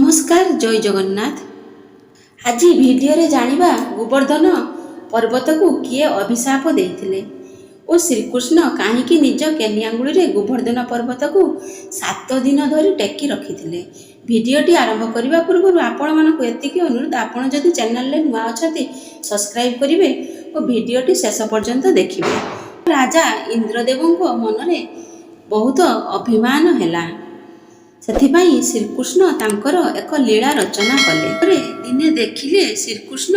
ନମସ୍କାର, ଜୟ ଜଗନ୍ନାଥ। ଆଜି ଭିଡ଼ିଓରେ ଜାଣିବା ଗୋବର୍ଦ୍ଧନ ପର୍ବତକୁ କିଏ ଅଭିଶାପ ଦେଇଥିଲେ ଓ ଶ୍ରୀକୃଷ୍ଣ କାହିଁକି ନିଜ କେନି ଆଙ୍ଗୁଳିରେ ଗୋବର୍ଦ୍ଧନ ପର୍ବତକୁ 7 ଦିନ ଧରି ଟେକି ରଖିଥିଲେ। ଭିଡ଼ିଓଟି ଆରମ୍ଭ କରିବା ପୂର୍ବରୁ ଆପଣମାନଙ୍କୁ ଏତିକି ଅନୁରୋଧ, ଆପଣ ଯଦି ଚ୍ୟାନେଲରେ ନୂଆ ଅଛନ୍ତି, ସବସ୍କ୍ରାଇବ୍ କରିବେ ଓ ଭିଡ଼ିଓଟି ଶେଷ ପର୍ଯ୍ୟନ୍ତ ଦେଖିବେ। ରାଜା ଇନ୍ଦ୍ରଦେବଙ୍କ ମନରେ ବହୁତ ଅଭିମାନ ହେଲା। ସେଥିପାଇଁ ଶ୍ରୀକୃଷ୍ଣ ତାଙ୍କର ଏକ ଲୀଳା ରଚନା କଲେ। ପରେ ଦିନେ ଦେଖିଲେ ଶ୍ରୀକୃଷ୍ଣ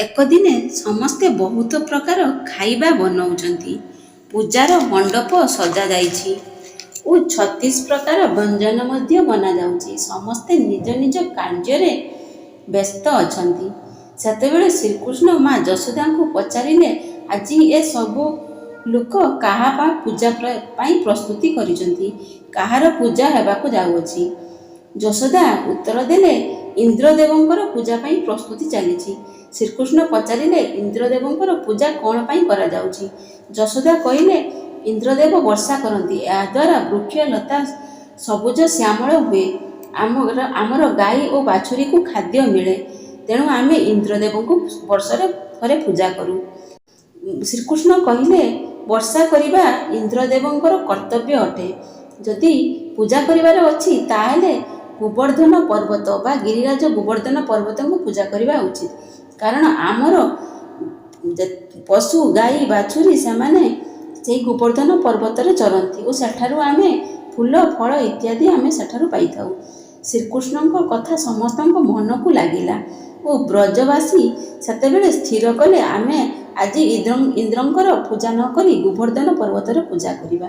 ଏକ ଦିନେ ସମସ୍ତେ ବହୁତ ପ୍ରକାର ଖାଇବା ବନଉଛନ୍ତି, ପୂଜାର ମଣ୍ଡପ ସଜାଯାଇଛି ଓ 36 ପ୍ରକାର ବ୍ୟଞ୍ଜନ ମଧ୍ୟ ବନାଯାଉଛି। ସମସ୍ତେ ନିଜ ନିଜ କାର୍ଯ୍ୟରେ ବ୍ୟସ୍ତ ଅଛନ୍ତି। ସେତେବେଳେ ଶ୍ରୀକୃଷ୍ଣ ମା ଯଶୋଦାଙ୍କୁ ପଚାରିଲେ, ଆଜି ଏ ସବୁ ଲୋକ କାହା ପୂଜା ପାଇଁ ପ୍ରସ୍ତୁତି କରିଛନ୍ତି? କାହାର ପୂଜା ହେବାକୁ ଯାଉଅଛି? ଯଶୋଦା ଉତ୍ତର ଦେଲେ, ଇନ୍ଦ୍ରଦେବଙ୍କର ପୂଜା ପାଇଁ ପ୍ରସ୍ତୁତି ଚାଲିଛି। ଶ୍ରୀକୃଷ୍ଣ ପଚାରିଲେ, ଇନ୍ଦ୍ରଦେବଙ୍କର ପୂଜା କ'ଣ ପାଇଁ କରାଯାଉଛି? ଯଶୋଦା କହିଲେ, ଇନ୍ଦ୍ରଦେବ ବର୍ଷା କରନ୍ତି। ଏହାଦ୍ୱାରା ବୃକ୍ଷ ଲତା ସବୁଜ ଶ୍ୟାମଳ ହୁଏ। ଆମର ଗାଈ ଓ ବାଛୁରୀକୁ ଖାଦ୍ୟ ମିଳେ। ତେଣୁ ଆମେ ଇନ୍ଦ୍ରଦେବଙ୍କୁ ବର୍ଷରେ ଥରେ ପୂଜା କରୁ। ଶ୍ରୀକୃଷ୍ଣ କହିଲେ, ବର୍ଷା କରିବା ଇନ୍ଦ୍ରଦେବଙ୍କର କର୍ତ୍ତବ୍ୟ ଅଟେ। ଯଦି ପୂଜା କରିବାର ଅଛି, ତାହେଲେ ଗୋବର୍ଦ୍ଧନ ପର୍ବତ ବା ଗିରିରାଜ ଗୋବର୍ଦ୍ଧନ ପର୍ବତଙ୍କୁ ପୂଜା କରିବା ଉଚିତ। କାରଣ ଆମର ପଶୁ, ଗାଈ, ବାଛୁରୀ ସେମାନେ ସେଇ ଗୋବର୍ଦ୍ଧନ ପର୍ବତରେ ଚରନ୍ତି ଓ ସେଠାରୁ ଆମେ ଫୁଲ, ଫଳ ଇତ୍ୟାଦି ଆମେ ସେଠାରୁ ପାଇଥାଉ। ଶ୍ରୀକୃଷ୍ଣଙ୍କ କଥା ସମସ୍ତଙ୍କ ମନକୁ ଲାଗିଲା ଓ ବ୍ରଜବାସୀ ସେତେବେଳେ ସ୍ଥିର କଲେ, ଆମେ ଆଜି ଇନ୍ଦ୍ରଙ୍କର ପୂଜା ନ କରି ଗୋବର୍ଦ୍ଧନ ପର୍ବତରେ ପୂଜା କରିବା।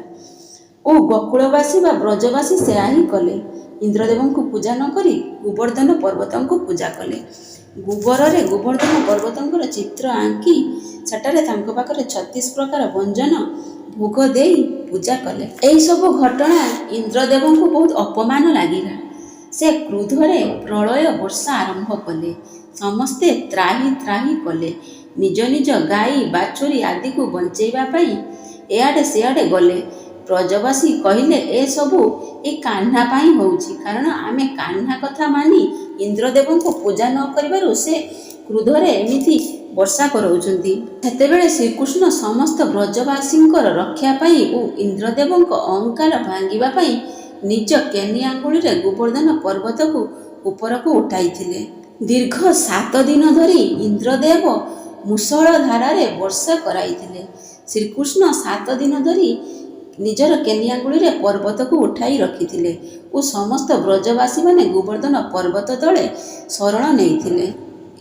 ଓ ଗୋକୁଳବାସୀ ବା ବ୍ରଜବାସୀ ସେୟା ହିଁ କଲେ। ଇନ୍ଦ୍ରଦେବଙ୍କୁ ପୂଜା ନ କରି ଗୋବର୍ଦ୍ଧନ ପର୍ବତଙ୍କୁ ପୂଜା କଲେ। ଗୋବରରେ ଗୋବର୍ଦ୍ଧନ ପର୍ବତଙ୍କର ଚିତ୍ର ଆଙ୍କି ସେଠାରେ ତାଙ୍କ ପାଖରେ 36 ପ୍ରକାର ବ୍ୟଞ୍ଜନ ଭୋଗ ଦେଇ ପୂଜା କଲେ। ଏହିସବୁ ଘଟଣା ଇନ୍ଦ୍ରଦେବଙ୍କୁ ବହୁତ ଅପମାନ ଲାଗିଲା। ସେ କ୍ରୋଧରେ ପ୍ରଳୟ ବର୍ଷା ଆରମ୍ଭ କଲେ। ସମସ୍ତେ ତ୍ରାହି ତ୍ରାହି କଲେ। ନିଜ ନିଜ ଗାଈ, ବାଛୁରୀ ଆଦିକୁ ବଞ୍ଚେଇବା ପାଇଁ ଏଆଡ଼େ ସେଆଡ଼େ ଗଲେ। ବ୍ରଜବାସୀ କହିଲେ, ଏସବୁ ଏ କାହ୍ନା ପାଇଁ ହେଉଛି। କାରଣ ଆମେ କାହ୍ନା କଥା ମାନି ଇନ୍ଦ୍ରଦେବଙ୍କୁ ପୂଜା ନ କରିବାରୁ ସେ କ୍ରୋଧରେ ଏମିତି ବର୍ଷା କରାଉଛନ୍ତି। ସେତେବେଳେ ଶ୍ରୀକୃଷ୍ଣ ସମସ୍ତ ବ୍ରଜବାସୀଙ୍କର ରକ୍ଷା ପାଇଁ ଓ ଇନ୍ଦ୍ରଦେବଙ୍କ ଅହଙ୍କାର ଭାଙ୍ଗିବା ପାଇଁ ନିଜ କେନି ଆଙ୍ଗୁଳିରେ ଗୋବର୍ଦ୍ଧନ ପର୍ବତକୁ ଉପରକୁ ଉଠାଇଥିଲେ। ଦୀର୍ଘ 7 ଦିନ ଧରି ଇନ୍ଦ୍ରଦେବ ମୂଷଳ ଧାରାରେ ବର୍ଷା କରାଇଥିଲେ। ଶ୍ରୀକୃଷ୍ଣ 7 ଦିନ ଧରି ନିଜର କେନି ଆଙ୍ଗୁଳିରେ ପର୍ବତକୁ ଉଠାଇ ରଖିଥିଲେ ଓ ସମସ୍ତ ବ୍ରଜବାସୀମାନେ ଗୋବର୍ଦ୍ଧନ ପର୍ବତ ତଳେ ଶରଣ ନେଇଥିଲେ।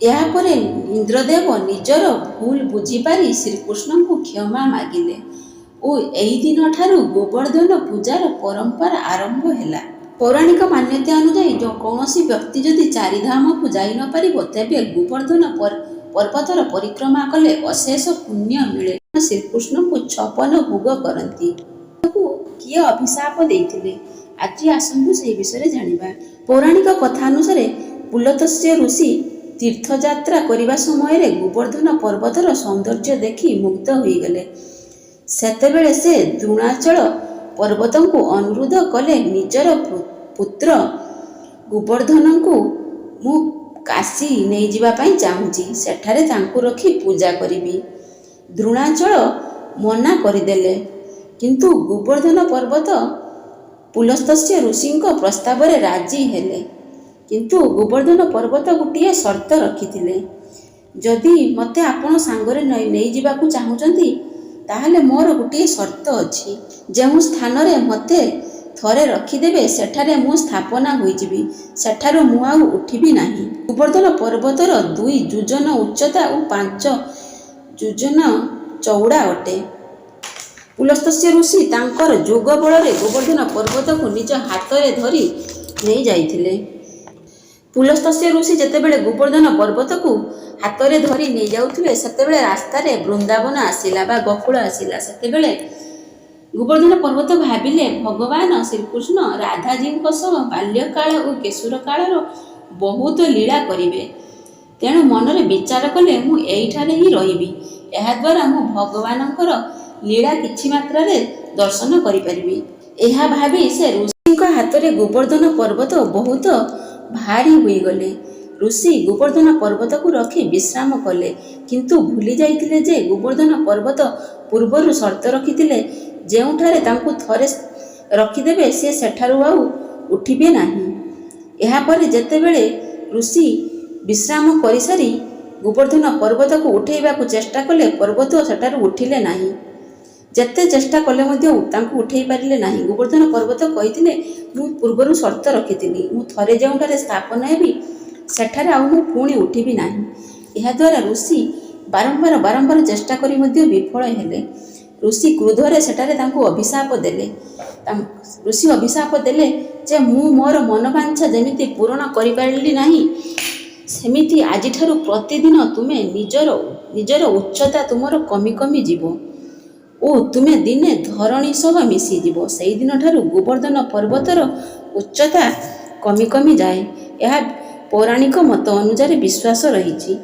ଏହାପରେ ଇନ୍ଦ୍ରଦେବ ନିଜର ଭୁଲ ବୁଝିପାରି ଶ୍ରୀକୃଷ୍ଣଙ୍କୁ କ୍ଷମା ମାଗିଲେ ଓ ଏହି ଦିନଠାରୁ ଗୋବର୍ଦ୍ଧନ ପୂଜାର ପରମ୍ପରା ଆରମ୍ଭ ହେଲା। ପୌରାଣିକ ମାନ୍ୟତା ଅନୁଯାୟୀ, କୌଣସି ବ୍ୟକ୍ତି ଯଦି ଚାରିଧାମକୁ ଯାଇ ନପାରିବ, ତେବେ ଗୋବର୍ଦ୍ଧନ ପର୍ବତର ପରିକ୍ରମା କଲେ ଅଶେଷ ପୁଣ୍ୟ ମିଳେ। ଶ୍ରୀକୃଷ୍ଣଙ୍କୁ 56 ଭୋଗ କରନ୍ତି। କିଏ ଅଭିଶାପ ଦେଇଥିଲେ? ଆଜି ଆସନ୍ତୁ ସେହି ବିଷୟରେ ଜାଣିବା। ପୌରାଣିକ କଥା ଅନୁସାରେ, ପୁଲସ୍ତ୍ୟ ଋଷି ତୀର୍ଥଯାତ୍ରା କରିବା ସମୟରେ ଗୋବର୍ଦ୍ଧନ ପର୍ବତର ସୌନ୍ଦର୍ଯ୍ୟ ଦେଖି ମୁଗ୍ଧ ହୋଇଗଲେ। ସେତେବେଳେ ସେ ଦ୍ରୋଣାଚଳ ପର୍ବତଙ୍କୁ ଅନୁରୋଧ କଲେ, ନିଜର ପୁତ୍ର ଗୋବର୍ଦ୍ଧନଙ୍କୁ ମୁଁ କାଶୀ ନେଇଯିବା ପାଇଁ ଚାହୁଁଛି। ସେଠାରେ ତାଙ୍କୁ ରଖି ପୂଜା କରିବି। ଦ୍ରୋଣାଚଳ ମନା କରିଦେଲେ। କିନ୍ତୁ ଗୋବର୍ଦ୍ଧନ ପର୍ବତ ପୁଲସ୍ତ୍ୟ ଋଷିଙ୍କ ପ୍ରସ୍ତାବରେ ରାଜି ହେଲେ। କିନ୍ତୁ ଗୋବର୍ଦ୍ଧନ ପର୍ବତ ଗୋଟିଏ ସର୍ତ୍ତ ରଖିଥିଲେ, ଯଦି ମୋତେ ଆପଣ ସାଙ୍ଗରେ ନେଇଯିବାକୁ ଚାହୁଁଛନ୍ତି, ତାହେଲେ ମୋର ଗୋଟିଏ ସର୍ତ୍ତ ଅଛି। ଯେଉଁ ସ୍ଥାନରେ ମୋତେ ଥରେ ରଖିଦେବେ, ସେଠାରେ ମୁଁ ସ୍ଥାପନା ହୋଇଯିବି। ସେଠାରୁ ମୁଁ ଆଉ ଉଠିବି ନାହିଁ। ଗୋବର୍ଦ୍ଧନ ପର୍ବତର 2 ଯୋଜନ ଉଚ୍ଚତା ଓ 5 ଯୋଜନ ଚଉଡ଼ା ଅଟେ। ପୁଲସ୍ତ୍ୟ ଋଷି ତାଙ୍କର ଯୋଗ ବଳରେ ଗୋବର୍ଦ୍ଧନ ପର୍ବତକୁ ନିଜ ହାତରେ ଧରି ନେଇଯାଇଥିଲେ। ପୁଲସ୍ତ୍ୟ ଋଷି ଯେତେବେଳେ ଗୋବର୍ଦ୍ଧନ ପର୍ବତକୁ ହାତରେ ଧରି ନେଇଯାଉଥିଲେ, ସେତେବେଳେ ରାସ୍ତାରେ ବୃନ୍ଦାବନ ଆସିଲା ବା ଗୋକୁଳ ଆସିଲା। ସେତେବେଳେ ଗୋବର୍ଦ୍ଧନ ପର୍ବତ ଭାବିଲେ, ଭଗବାନ ଶ୍ରୀକୃଷ୍ଣ ରାଧାଜୀଙ୍କ ସହ ବାଲ୍ୟକାଳ ଓ କିଶୋର କାଳର ବହୁତ ଲୀଳା କରିବେ। ତେଣୁ ମନରେ ବିଚାର କଲେ, ମୁଁ ଏଇଠାରେ ହିଁ ରହିବି। ଏହାଦ୍ୱାରା ମୁଁ ଭଗବାନଙ୍କର ଲୀଳା କିଛି ମାତ୍ରାରେ ଦର୍ଶନ କରିପାରିବି। ଏହା ଭାବି ସେ ଋଷିଙ୍କ ହାତରେ ଗୋବର୍ଦ୍ଧନ ପର୍ବତ ବହୁତ ଭାରି ହୋଇଗଲେ। ଋଷି ଗୋବର୍ଦ୍ଧନ ପର୍ବତକୁ ରଖି ବିଶ୍ରାମ କଲେ, କିନ୍ତୁ ଭୁଲି ଯାଇଥିଲେ ଯେ ଗୋବର୍ଦ୍ଧନ ପର୍ବତ ପୂର୍ବରୁ ସର୍ତ୍ତ ରଖିଥିଲେ, ଯେଉଁଠାରେ ତାଙ୍କୁ ଥରେ ରଖିଦେବେ ସେ ସେଠାରୁ ଆଉ ଉଠିବେ ନାହିଁ। ଏହାପରେ ଯେତେବେଳେ ଋଷି ବିଶ୍ରାମ କରିସାରି ଗୋବର୍ଦ୍ଧନ ପର୍ବତକୁ ଉଠାଇବାକୁ ଚେଷ୍ଟା କଲେ, ପର୍ବତ ସେଠାରୁ ଉଠିଲେ ନାହିଁ। ଯେତେ ଚେଷ୍ଟା କଲେ ମଧ୍ୟ ତାଙ୍କୁ ଉଠାଇ ପାରିଲେ ନାହିଁ। ଗୋବର୍ଦ୍ଧନ ପର୍ବତ କହିଥିଲେ, ମୁଁ ପୂର୍ବରୁ ସର୍ତ୍ତ ରଖିଥିଲି, ମୁଁ ଥରେ ଯେଉଁଠାରେ ସ୍ଥାପନ ହେବି ସେଠାରେ ଆଉ ମୁଁ ପୁଣି ଉଠିବି ନାହିଁ। ଏହାଦ୍ୱାରା ଋଷି ବାରମ୍ବାର ବାରମ୍ବାର ଚେଷ୍ଟା କରି ମଧ୍ୟ ବିଫଳ ହେଲେ। ଋଷି କ୍ରୋଧରେ ସେଠାରେ ତାଙ୍କୁ ଅଭିଶାପ ଦେଲେ। ଋଷି ଅଭିଶାପ ଦେଲେ ଯେ ମୁଁ ମୋର ମନବାଞ୍ଛା ଯେମିତି ପୂରଣ କରିପାରିଲି ନାହିଁ, ସେମିତି ଆଜିଠାରୁ ପ୍ରତିଦିନ ତୁମେ ନିଜର ଉଚ୍ଚତା ତୁମର କମି କମି ଯିବ ଓ ତୁମେ ଦିନେ ଧରଣୀ ସହ ମିଶିଯିବ। ସେଇଦିନଠାରୁ ଗୋବର୍ଦ୍ଧନ ପର୍ବତର ଉଚ୍ଚତା କମି କମି ଯାଏ। ଏହା ପୌରାଣିକ ମତ ଅନୁଯାୟୀ ବିଶ୍ୱାସ ରହିଛି।